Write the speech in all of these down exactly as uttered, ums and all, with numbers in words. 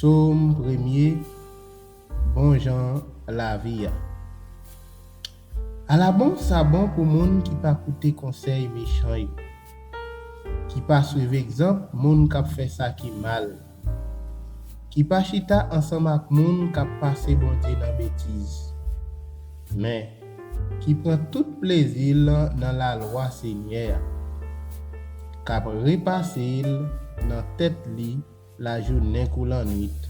Sòm premye, bon jan lavi a. Ala bon sa bon pou moun ki pa koute konsèy mechan yo, ki pa swiv egzanp moun k ap fè sa ki mal, ki pa chita ansanm ak moun k ap pase Bondye nan betiz, men ki pran tout plezi l nan lalwa Senyè a, k ap repase l nan tèt li lajounen kou lannwit.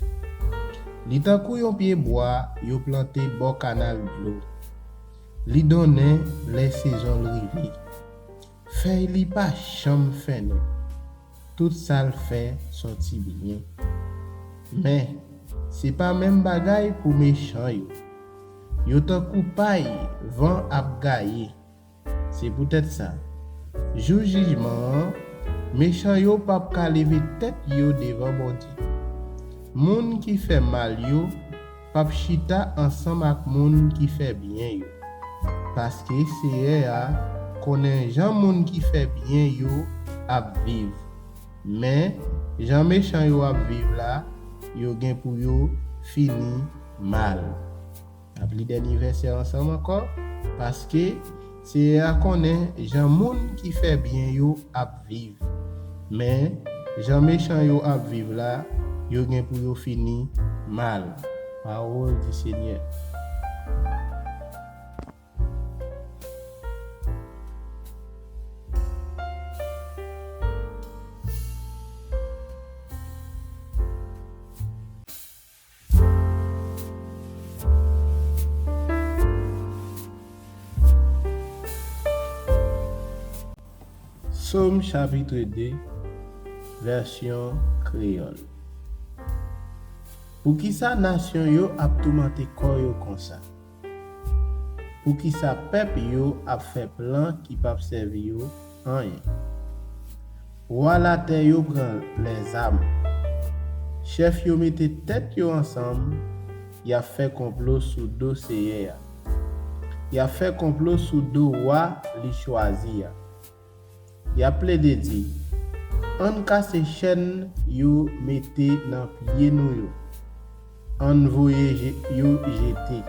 Li tankou yon pye bwa yo plante bò kanal dlo. Li donnen lè sezon l rive. Fèy li pa janm fennen. Tout sa l fè soti byen. Men, se pa menm bagay pou mechan yo. Yo tankou pay van ap gaye. Se poutèt sa, jou jijman an, mechan yo p ap ka leve tèt yo devan Bondye. Moun ki fè mal yo p ap chita ansanm ak moun ki fè byen yo, paske Seyè a konnen jan moun ki fè byen yo ap viv. Men, jan mechan yo ap viv la, yo gen pou yo fini mal. N ap li dènye vèsè ansanm ankò, paske Seyè a konnen jan moun ki fè byen yo ap viv. Men, jan mechan yo ap viv la, yo gen pou yo fini mal. Pawòl di Senyè. Sòm chapit de, vèsyon kreyòl. Poukisa nasyon yo ap toumante kò yo konsa? Poukisa pèp yo ap fè plan ki p ap sèvi yo anyen? Wa latè yo pran lèzam. Chèf yo mete tèt yo ansanm, y ap fè konplo sou do Seyè a. Y ap fè konplo sou do wa li chwazi a. Y ap plede di, ann kase chèn yo mete nan pye nou yo. Ann voye je- yo jete.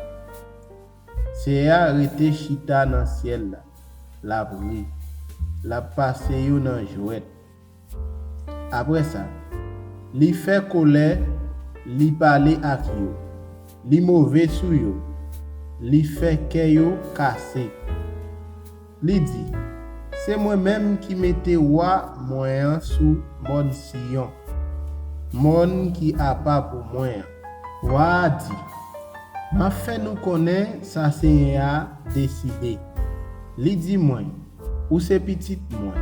Seyè a rete chita nan syèl la. L ap ri. L ap pase yo nan jwèt. Apre sa, li fè kolè, li pale ak yo. Li move sou yo. Li fè kè yo kase. Li di, se mwen menm ki mete wa mwen an sou mòn Siyon, mòn ki apa pou mwen an. Wa a di, m ap fè nou konnen sa Senyè a deside. Li di mwen, ou se pitit mwen.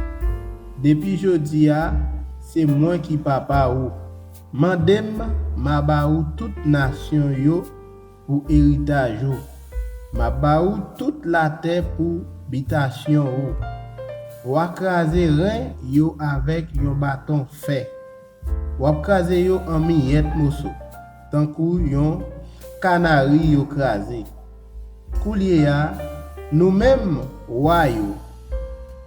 Depi jodi a, se mwen ki papa ou. Mande m, m a ba ou tout nasyon yo pou eritaj ou. M a ba ou tout latè pou bitasyon ou. W a kraze ren yo avèk yon baton fè. W ap kraze yo an miyèt moso, tankou yon kanari yo kraze. Koulye a, nou menm, wa yo,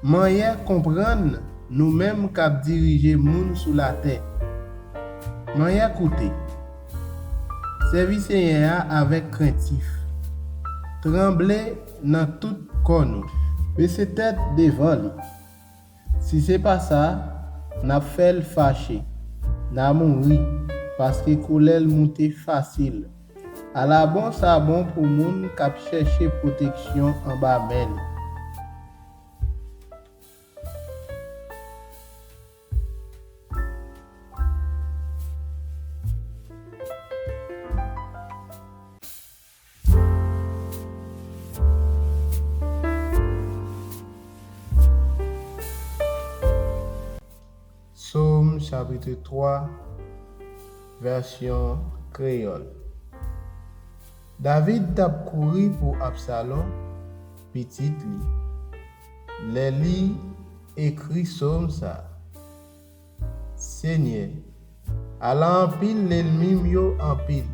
manyè konprann nou menm k ap dirije moun sou latè, manyè koute. Sèvi Senyè a avèk krentif. Tranble nan tout kò nou. Bese tèt devan li. Si se pa sa, n ap fè l fache, n a mouri, paske kolè l moute fasil. Ala bon sa bon pou moun k ap chèche pwoteksyon anba men li. Sòm chapit twa, vèsyon kreyòl. David t ap kouri pou Absalon, pitit li, lè li ekri sòm sa a. Senyè, ala anpil lènmi m yo anpil.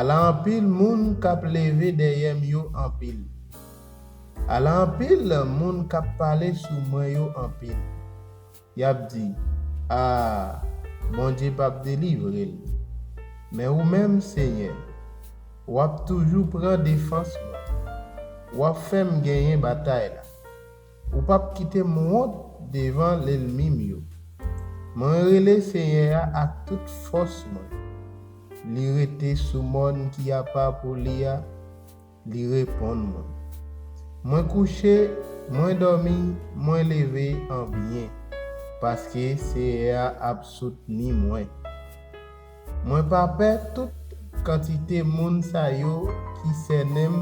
Ala anpil moun k ap leve dèyè m yo anpil. Ala anpil moun k ap pale sou mwen yo anpil. Y ap di, a, Bondye p ap delivre l. Men ou menm, Senyè, w ap toujou pran defans mwen. W ap fè m genyen batay la. Ou p ap kite m wont devan lènmi m yo. Mwen rele Senyè a ak tout fòs mwen. Li rete sou mòn ki apa pou li a, li reponn mwen. Mwen kouche, mwen dòmi, mwen leve an byen, paske Senyè a ap soutni mwen. Mwen pa pè tout kantite moun sa yo ki sènen m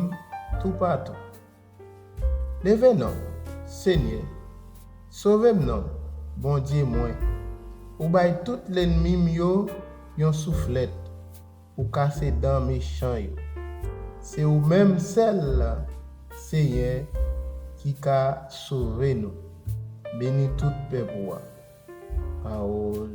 toupatou. Leve non, Senyè, sove m non, Bondye mwen. Ou bay tout lènmi m yo yon souflèt, ou kase dan mechan yo. Se ou menm sèl, Senyè, ki ka sove nou. Beni tout pèp ou a. Pawòl